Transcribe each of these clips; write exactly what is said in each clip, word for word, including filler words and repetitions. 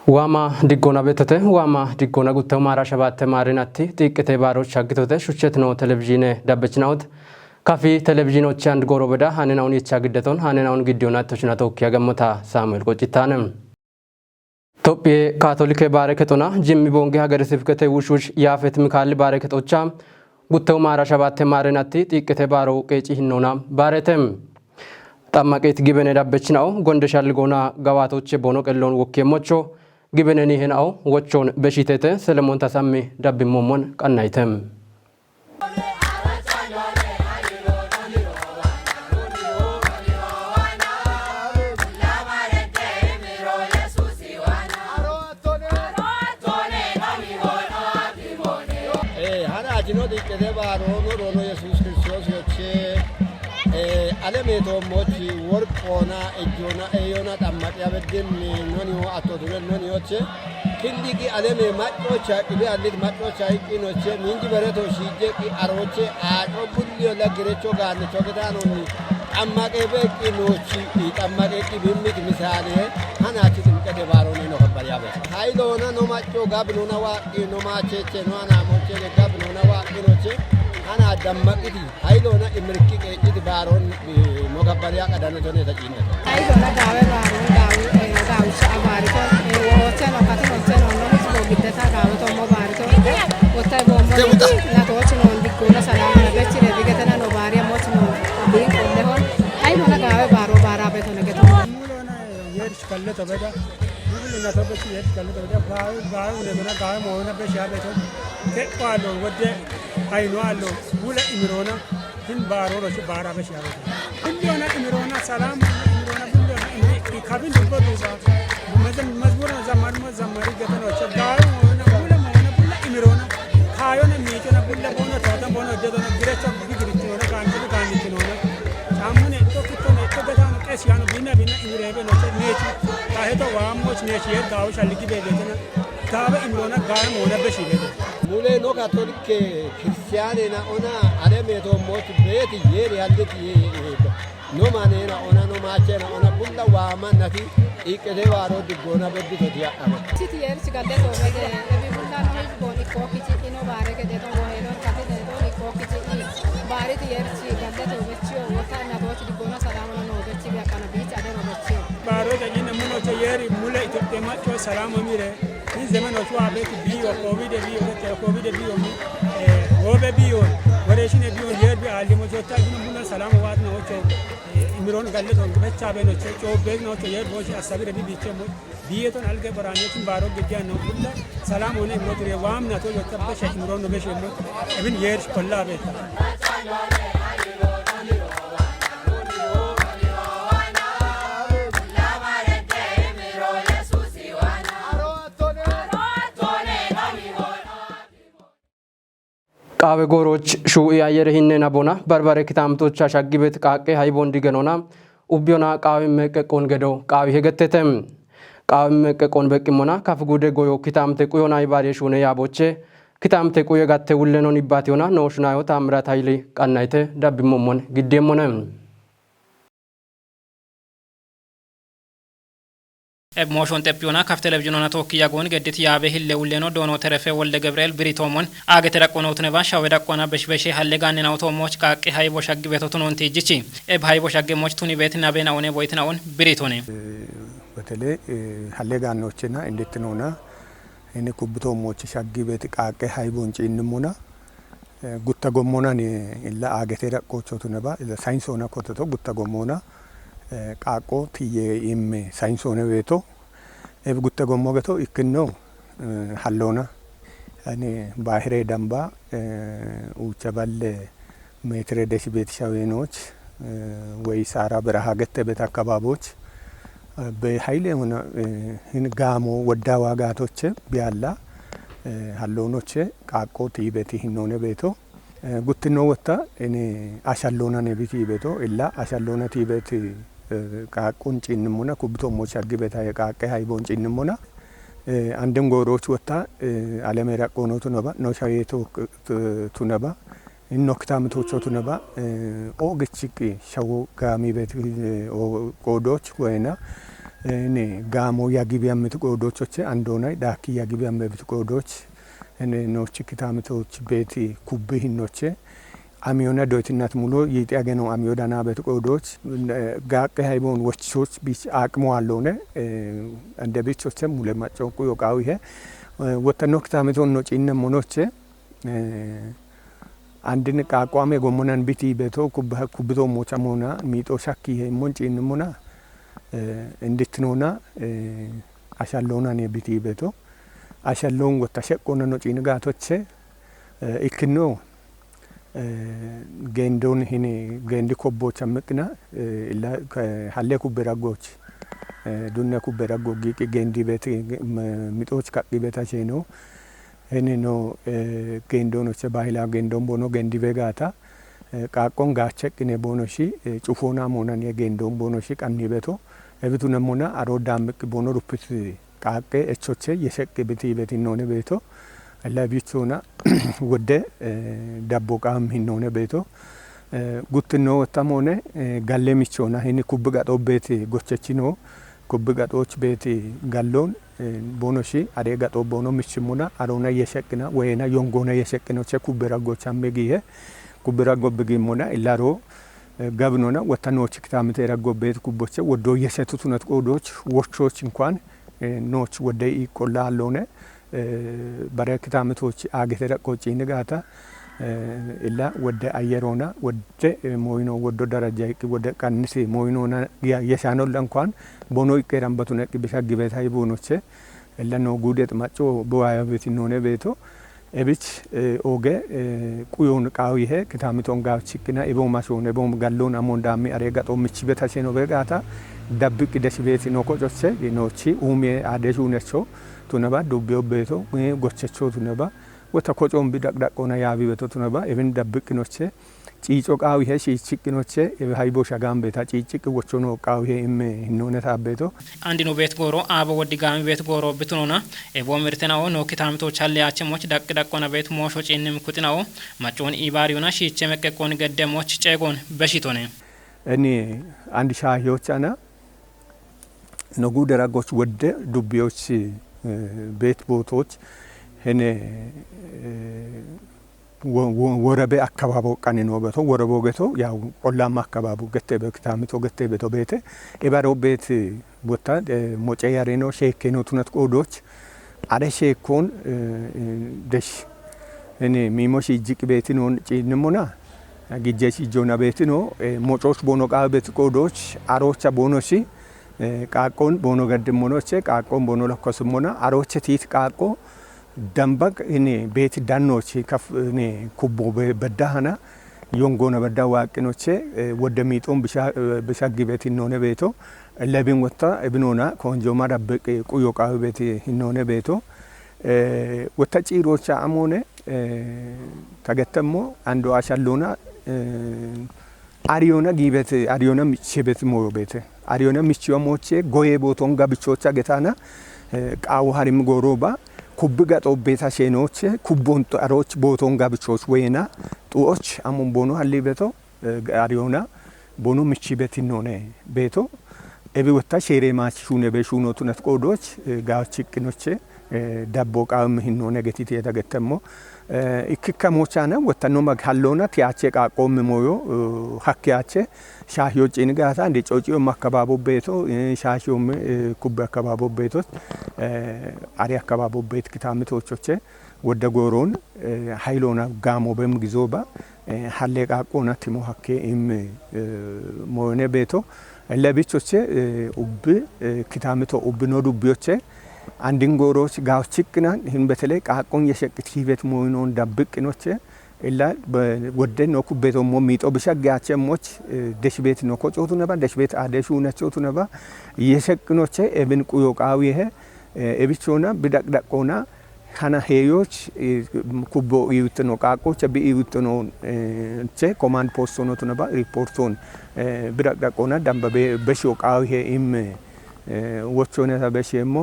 Waama diggoona bettote, waama diggoona guttahu maara shabaatte maarinatti xiiqqite baaro shaggitote shuchetino televizhiine dabbechinahut. Kafi televizhiinochi and gooro beda hanenahun yicha giddeton hanenahun giddiyoona toshina tookki agammota Saamu'el Qoccittaane. Tophiye Kaatolike baare kexona Jimmi Boonge Hagere Sibkete Wushush Yaafet Mikaali baare kexocha guttahu maara shabaatte maarinatti xiiqqite baaro qeeci hinnoona baarete. Xammaqit gibene dabbechinao gonde shalligoona gawaatoche boono qelloon wokkeemmocho gibeneni henao wochoon beshitete Selemoon Tasammi dabbimmommon qannayte. Ee, hana achino xiiqqite baaroono roono Yesuus Kiristoos yoche, ee, aleme toommochi worqoona ejjoona eeyona xammaqiya beddinni noniho atto ture noni yoche. Kindi qi aleme maccocha qibe allit maccocha iqqinoche, mingi bereto shiije qi aroche aaco bulliyo laggirecho gaannicho gedaanonni xammaqe beeqqinochi xammaqe qibimmit misaale hanachi ximqete baaroone no kabbariyabe. Hayloona no macco gabinona waaqqi no maacheche no anaamoche gabinona waaqqinoche hana dammaqiti. Hayloona imirki qeecciti baaroon no kabbariya qadano tone taciinne. Hayloona gaawe baaroon gaawi, eh, gaawishsha abaarito, eh, wohoche no katinoche no no hizbo giddeta gaawe tommo baarito. Wotta boommo natoochi noon diggoona salaamuna bechire digetena no baariya moch no biin qollehon. Hayloona gaawe baaroo baara beto negeto. Mulona yerch kalleto beda. Bibili na tobe ci yerch kalleto beda. Gaawe, gaawe ne bena gaawe moona be shabeto. Ke kwalo wode ayno allo. Bula imirona. Hin baaro ro ci baara be shabeto. Bibili ona imirona salam. Imirona bibili ona imiri. Ikabin dubbo duba. Mazam, mazmura zamar, mazamari gatano. Ci gaawe moona, bula moona, bula imirona. Kaayona miicona, bula boona, toota boona, jedona, girecha, bigirichona, gaanchona, gaanchona. Cammune, tokkittone, tokkittano, qes yaano, bina, bina, imireebe, no, neechi, taheto, waammoch, neechi, yer, gaawo, shalligi, beebeetena, gaawe, imroona, gaawe, moona, beshi, beete. Mule, no, Katolike, Kiristiyaane, na, ona, aleme, toommoch, beeti, yer, yalliti, ye, ye, ye, no, manena, ona, no, machena, ona, bulla, waama, nati, iqqete, waaro, diggoona, beddito, diya, ama. Siti, yer, si, galle, toomete, ebi, bulla, no, hizbon, ikkokkichi, ino, baare, gede, to, woheno, kati, de, to, ikkokkichi, i, baariti, yer, si, galle, toomechiyo, wota, na, toochi, diggoona, salaamuna, noo, bechi, beeqqana, biichi, adero, bechiyo. Baaro, jajinne, muno, che, yeri, mule, Itophiya, macco, salaamo, mire, in, zemeno, chua, betu, biyo, covid, biyo, te, covid, biyo, mi, eh, wobe, biyo, woreshine, biyo, yer, bi, alimo, chota, gino, muno, salaamo, waat, na, ocho, eh, imiron, galle, to, becha, beno, che, cho, be, no, che, yer, bochi, asabire, bi, biche, mo, biyeton, alge, borane, chin, baaro, gidya, no, bulla, salaamo, ne, imro, tire, waam, na, to, yo, tabbe, she, imro, no, be, she, mo, ebin, yer, kolla, be. Qaawe gooroch shuu'i ayyere hinne nabona barbare kitaamtocha shaggibet qaaqqe haybon digenona ubbiona qaawimme qeqqon gedo qaawi hegettete. Qaawimme qeqqon beqqimmona kafi gude goyo kitaamte quyona ibaariye shuune yaaboche. Kitaamte quye gatte wulleno nibbaatiyona noo shunayo Taammirat Hayili qannayte dabbimmommon giddeemmone. Eb mooshon xeppiyona kaf televizhinona tookki yagoon geddit yaabe hille wulleno doono terefe Wolde Gebri'el biritoomon aagete daqqonootuneba shawe daqqona beshibeshe halle gaannenawotoomoch qaaqqe haybo shaggi beto tunoon tiijjichi. Eb haybo shagge moch tuni beeti nabe naone boyiti naon biritone. በተለይ ሀሌ gaannochena indittinona ini kubbitoommochi shaggi beeti qaaqqe hayboon ciinnimona. Eh, gutta gommonan illa aagete raqqoochotuneba, illa sayinsoona kototo gutta gommona, eh, qaaqqo tiyye imme sayinsoone beeto, eh, gutta gommo geto ikkinno, eh, halloona. Yani baahire damba, eh, uucha balle meetire desi beeti shaweenoch, eh, ወይ ሳራ በረሃ ገተበት አካባቢዎች፣ eh, በኃይል የሆነ፣ eh, hin gaamo wodda waagaatoche biyalla, eh, halloonoche qaaqqo tiibeti hinnoone beeto, eh, guttinno wotta ini ashalloona nebiti beeto illa ashalloona tiibeti, eh, qaaqqun ciinnimmona kubbitoommo shaggi beta ye qaaqqe hayboon ciinnimmona, eh, anden goorooch wotta, eh, alame raqqoono tunaba, no shayeeto, eh, tunaba, inno kitaamitocho tunaba, eh, o gichiqqi shawo gaami beti, eh, o qoodoch woyna, እኔ ጋሞ ያጊቢያምት ቆዶች ኦቼ አንዶናይ ዳኪ ያጊቢያምት ቆዶች እኔ ኖች ክታምቶች ቤቲ ኩብሂኖቼ አሚዮና ዶይትናት ሙሎ ይጢያገ ነው አሚዮዳና ቤት ቆዶች ጋቄ ሃይቦን ወቾች ቢች አቅሞ አለውነ እንደ ቢቾቼ ሙለ ማጨውቁ ዮቃው ይሄ ወተኖ ክታምቶን ኖ ጪነ ሞኖቼ አንድን ቃቋሜ ጎሞናን ቢቲ ቤቶ ኩብቶ ሞቻ ሞና ሚጦ ሻኪ ሄሞን ጪን ሞና እንድትኖና አሻሎናን የቢቲ ቤቶ አሻሎን ወታ ሸቆነ ኖ ጪን ጋቶቼ ኢክኖ ጌንዶን ሂኒ ጌንዲ ኮቦች አምቅና ሀሌ ኩቤ ዳጎች ዱነ ኩቤ ዳጎ ጊቂ ጌንዲ ቤት ሚጦች ካቂ ቤታ ሼኖ ሄኔ ኖ ጌንዶኖቼ ባሂላ ጌንዶን ቦኖ ጌንዲ ቤጋታ ቃቆን ጋቸቅኔ ቦኖሺ ጩፎና ሞናን የጌንዶን ቦኖሺ ቀኒ ቤቶ ኤብቱነ ሞና አሮ ዳምቅ ቦኖ ዱፕት ቃቄ ኤቾቼ የሸቅ ብቲ ቤት ኖነ ቤቶ ለቢቾና ወደ ዳቦ ቃም ሂኖነ ቤቶ ጉትኖ ወታም ሆነ ጋሌ ሚቾና ሂኒ ኩብ ጋጦ ቤት ጎቸችኖ ኩብ ጋጦች ቤት ጋሎን ቦኖሺ አዴ ጋጦ ቦኖ ሚችሙና አሮና የሸቅና ወይና ዮንጎና የሸቅኖቼ ኩብ ረጎቻ ሜጊሄ ኩብ ረጎ ብጊሞና ኢላሮ ገብኖና ወታኖች ክታምቴ ረጎ ቤት ኩቦቼ ወዶ የሸቱቱነት ቆዶች ወቾች እንኳን ኖች ወደ ኢቆላ አለውነ በረ ክታምቶች አገተ ረቆ ጪን ጋታ ኢላ ወደ አየሮና ወደ ሞይኖ ወዶ ደረጃ ይቅ ወደ ቀንሴ ሞይኖና የሻኖላ እንኳን ቦኖ ይቄራንበቱ ነቅ ብሻ ግቤታ ይቦኖቼ ኢላ ኖ ጉደት ማጮ በዋያ ቤት ኖነ ቤቶ ኤብች ኦገ ቁዮን ቃው ይሄ ክታምቶን ጋው ችቅና ኢቦ ማሾን ኢቦ ጋሎን አሞን ዳሚ አሬ ጋጦ ምች ቤታ ሼኖ ቤጋታ ደብቅ ደሽ ቤት ኖ ቆጮቼ ኖቺ ኡሜ አደሹ ነቾ ቱነባ ዱቤዮ ቤቶ ጎቸቾ ቱነባ ወተ ኮጮን ቢዳቅዳቆና ያቢ ቤቶ ቱነባ ኢብን ደብቅ ኖቼ ጪጮ ቃው ይሄ ሺ ችቅኖቼ ሃይቦ ሻጋን ቤታ ጪጭቅ ወቾኖ ቃው ይሄ እም ኖነ ታቤቶ አንድ ኖ ቤት ጎሮ አበ ወዲ ጋሚ ቤት ጎሮ ብትኖና ኤቦ ምርትናኦ ኖ ክታምቶች ሀሌ አቸሞች ዳቅ ዳቆና ቤት ሞሾ ጪንም ኩጥናኦ ማጮን ኢባሪዮና ሺቼ መቀቆን ገደሞች ጨጎን በሺቶነ እኔ አንድ ሻሂዎች አና ነጉ ደራጎች ወደ ዱቢዎች ቤት ቦቶች ሄነ ወረቤ አካባቢ ቀን ነው ቤቶ ወረቦ ገቶ ያው ቆላማ አካባቢ ገቴ በክታምቶ ገቴ ቤቶ ቤቴ ኤባሮ ቤት ቦታ ሞጨ ያሬ ነው ሼኬ ነው ቱነት ቆዶች አደ ሼኮን ደሽ እኔ ሚሞሽ እጅቅ ቤት ነው ጭንሞና ግጀሽ እጆና ቤት ነው ሞጮች ቦኖ ቃ ቤት ቆዶች አሮቻ ቦኖሲ ቃቆን ቦኖ ገድም ሞኖቼ ቃቆን ቦኖ ለኮስም ሞና አሮቼ ቲት ቃቆ ደንበቅ እኔ ቤት ዳኖች ከፍ እኔ ኩቦ በዳህና ዮንጎነ በዳ ዋቅኖቼ ወደ ሚጦን ብሻግ ቤት ኖነ ቤቶ ለቢን ወታ እብኖና ከወንጆማ ዳበቅ ቁዮ ቃዊ ቤት ኖነ ቤቶ ወታ ጪሮቻ አሞነ ተገተሞ አንዶ አሻሎና አሪዮነ ጊበት አሪዮነ ምቼ ቤት ሞዮ ቤት አሪዮነ ምቼ ሞቼ ጎዬ ቦቶን ጋብቾቻ ገታና ቃው ሀሪም ጎሮባ ኩብ ጋጦ ቤታ ሼኖቼ ኩቦን ጠሮች ቦቶን ጋብቾች ወይና ጡዎች አሞን ቦኖ ሀሊ ቤቶ አሪዮና ቦኖ ምቺ ቤት ኖነ ቤቶ ኤቢ ወታ ሼሬ ማች ሹነ ቤ ሹኖ ቱነት ቆዶች ጋዎች ቅኖቼ ዳቦ ቃም ሂኖነ ገቲት የተገተሞ ኢክከሞቻነ ወተኖ መግሃሎና ቲያቼ ቃቆም ሞዮ ሀኪያቼ ሻሽዮ ጭንጋታ እንደ ጮጪዮ ማከባቦ ቤቶ ሻሽዮም ኩብ አከባቦ ቤቶች አሪ አከባቦ ቤት ክታምቶቾቼ ወደ ጎሮን ሀይሎና ጋሞ በም ግዞባ ሀሌ ቃቆና ቲሞ ሀኬ ኢም ሞዮኔ ቤቶ ለቢቾቼ ኡብ ክታምቶ ኡብ ኖ ዱቢዮቼ አንድን ጎሮች ጋዎች ችቅናን ይህን በተለይ ቃቆን የሸቅት ሂቤት ሞይኖን ዳብቅኖቼ ኢላ ወደ ኖ ኩቤቶ ሞ ሚጦ ብሻ ጋቸ ሞች ደሽ ቤት ኖ ኮጮቱ ነባ ደሽ ቤት አደሹ ነቾቱ ነባ የሸቅኖቼ ኤብን ቁዮ ቃዊ ይሄ ኤብቾና ብዳቅዳቆና ሀና ሄዮች ኩቦ ኢውትኖ ቃቆች ቢ ኢውትኖ ቼ ኮማንድ ፖስት ሆኖ ቱነባ ሪፖርቶን ብዳቅዳቆና ዳምበ በሽዮ ቃዊ ሄ ኢም ወቾነ ተበሽሞ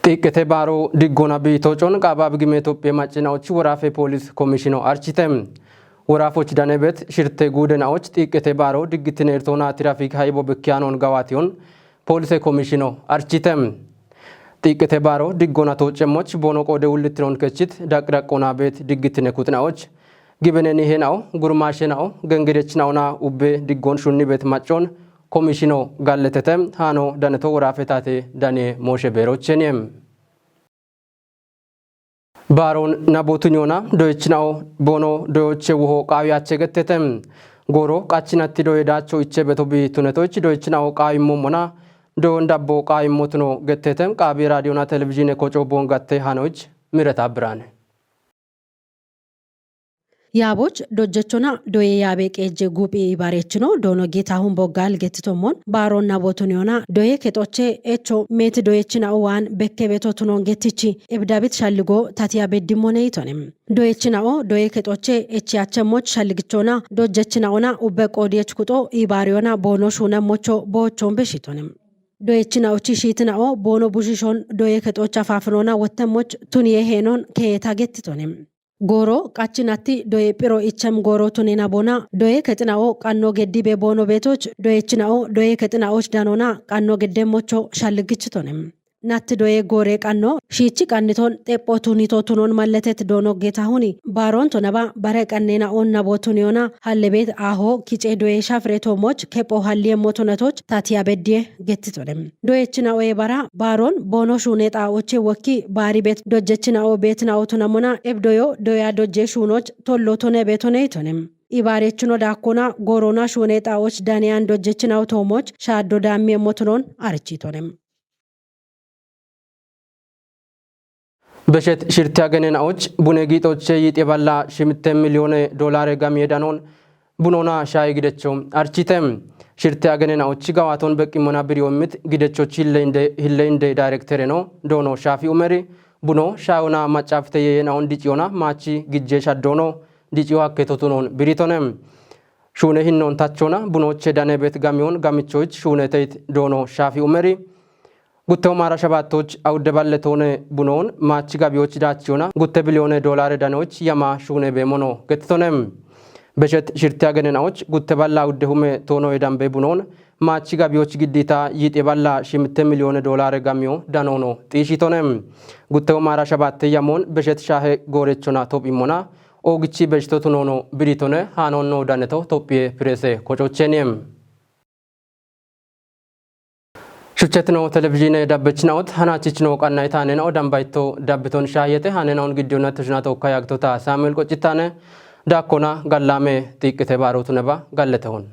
xiqqete baaro diggona biito con qaaba bigime Itophiya maccinaochi woraafe poolis komishino archite Woraafoch danebet shirte guudenaoch xiiqqete baaro diggitine irtoona tirafik haibo bekkiyanon gawaatiyon poolise komishino archite. Xiiqqete baaro diggonato cemmoch boono qoode wullittinon kechit daqdhaqqoona beet diggitine kuxinaoch gibeneni henao gurmaashenao gengedechinaona ubbe diggon shunnibet maccon komishino galletete haano daneto woraafetate danie mooshe beerochenie. Baaron nabotun yoona doyechinao boono doyoche woho qaawi ache gettete. Gooro qachinatti doye daacho iche beto bi tunetoch doyechinao qaawimmo mona doyon dabbo qaawimmo tuno gettete qaabi raadiyona televizhiine koco boongatte hanoich mireta birane. Yaaboch dojjechona doye yaabe qeejje guuphi ibaarechino doono Geetahun Boggaal gettitommon baaron nabotun yoona doye kexoche echo meeti doyechinao waan bekke beto tunon gettichi ibdabit shalligo tatiya beddimmo neyitonim. Doyechinao doye kexoche echi achemmoch shalligichona dojjechinaona ubbe qoodiyech kuxo ibaariyona boono shuunemmocho boochon beshitonim. Doyechinaochi shiitinao boono bushishon doye kexoch afaafinona wottemmoch tuniye heenon keeta gettitonim. Gooro qachinatti doye phiro ichem gooro tunina boona doye kexinao qanno geddibe boono beetoch doyechinao doye kexinaoch danona qanno geddemmocho shalligichitonim. Natti doye goore qanno shiichi qanniton xepho tunito tunon malletet doono Geetahuni baaronto naba bare qannena on nabotun yoona hallebeet aaho kice doye shafire toommoch kepho halliyemmo tunetoch tatiya beddiye gettitonem. Doyechinaoye bara baaron boono shuune xaa'oche wokki baari bet dojjechinao beetinao tunamona ebdoyo doya dojje shuunoch tollo tone beto neyitonem. Ibaarechino daakkona goorona shuune xaa'och daneyan dojjechinao toommoch shaaddo daammiyemmo tunon architonem. Beshet shirte agenenaoch bune giixoche yiixe balla shimitte miliyoone doolaare gamiye danon bunona shaaye gidecho archite. Shirte agenenaoch gawaaton beqqimona biriyo immit gidechoch hilleinde hilleinde daayirektereno doono Shaafi Umeri buno shaayona maccaafite yeyenaon diciyona maachi gijje shaddoono diciyo hakke totunon biritone. Shuune hinnon tachona bunoche danebet gamiyon gamichoich shuune teit doono Shaafi Umeri. Gutte omaara shabaattoch awudde balle toone bunoon maachi gabiyoch daachiyona gutte biliyoone doolaare danoch yama shuune beemono gettitonem. Beshet shirte agenenaoch gutte balla awudde hume toonoye dambe bunoon maachi gabiyoch giddita yiixe balla shimitte miliyoone doolaare gamiyo danoono xiishitonem. Gutte omaara shabaatte yamoon beshet shaahe goorechona tophimmona oogichi beshito tunoono biritone haanonno daneto Tophiye Pirese kococheeniem. Shuchchetino televizhiine dabbechinaot hanachichino qannayitaanena odambayitto dabbiton shaayete hanenaon giddiyonna tushina tookka yaagtota Saamu'el Qoccitaane daakkona gallaame xiiqqite baarootuneba galletehon.